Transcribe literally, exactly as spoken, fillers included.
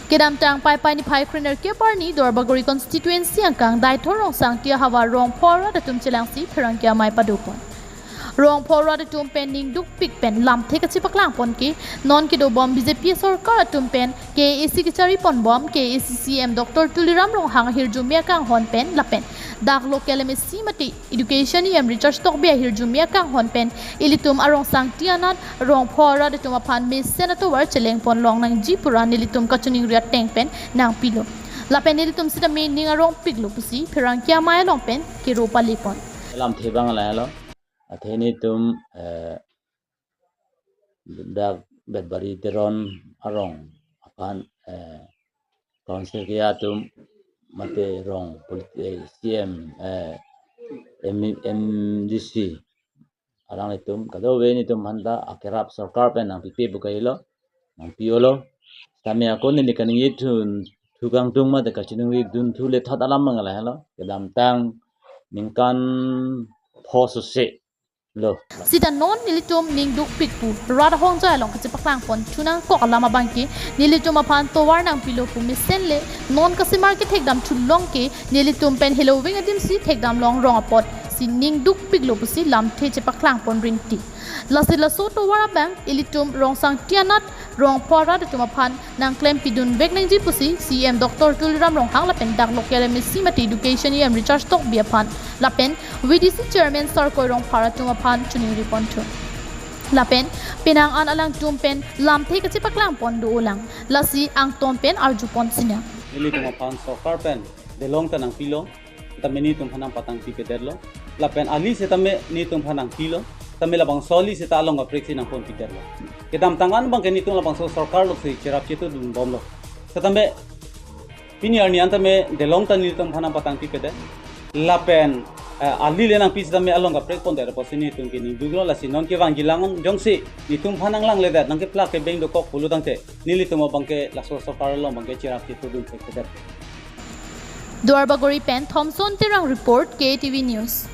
Kedamtang Paipai niphai krenerkep arni Duarbagori constituency angkang Deithor Rongsangti ahavar Rongpho arat atum chelangsi pherangke amei padopon. Rongpho arat atum pen ning dukpik pen lamthe kachepaklangpon ke non kedobom B J P sorkar atum pen K A A C kechariponbom K A A C C M Doctor Tuliram Ronghang ahirjume akanghon pen lapen dak local M A C mate Education E M Richard Tokbi ahirjume akanghon pen ilitum arongsangti anat Rongpho arat atum aphan mesen atovar chelengpon longnangji pu ra nelitum kachiningri ateng pen nangpilo. Lapen nelitum sitame ning arongpiklo pusi pherangke amei along pen kero palepon. Lamthe abang lahelo. Athe nelitum, eh, dak Betbari Teron arong aphan, eh, council ke atum mate rong polit-, eh, C M, eh, M-, M D C alanglitum kadokave nelitum aphanta akerap sorkar pen nangpipe pu kahelo, nangpi-olo. Tame ako neli kaningje thu, thu kangtung mate kachiningri dun thu le thot alam abang lahelo. Kedamtang ningkan pho sose lo. Sita non nelitum ning dukpik pu rat ahongjai along kachepaklangpon thu nangkok alam abang ke nelitum aphan tovar nangpilo pu mesen le non kasemar kethekdam thu long ke nelitum pen heloving adim si thekdam long rong apot si ning dukpiklo pusi lamthe chepaklangpon rinti. Lasi laso tovar abang ilitum arongsangti anat Rongpho arat atum aphan nangklempidunvek nangji pusi C M Doctor Tuliram Ronghang lapen dak local M A C mate Education E M Richard Tokbi aphan lapen V D C Chairman Sarkoi Rongphar atum aphan chiningripon thu. Lapen penang an alangtum pen lamthe kachepaklangpon dolang. Lasi angton pen arjupon sinang. Nelitum aphan sorkar pen delong ta nangpilo. Tame nelitum aphan nangpatangpipedetlo. Lapen ali setame nelitum aphan nangpilo. Tame labangso ali seta along kaprek si nangponpidetlo. Kedamtang an abang ke nelitum labangso sorkar lok si cherap chetudunbomlo. Setame pini arni an tame delong ta nelitum aphan nangpatangpipedet. Lapen, eh, ali le nangpi setame along kaprek pondet apotsi nelitum ke ning duklo, lasi non kevangji lang jongsi nelitum aphan nanglangledet, nangkeplak kebeng dokok pulo tangte nelitum abang ke laso sorkar along abang ke cherap chetudunthekpedet. Duarbagori pen Thomson Terang report, K T V News.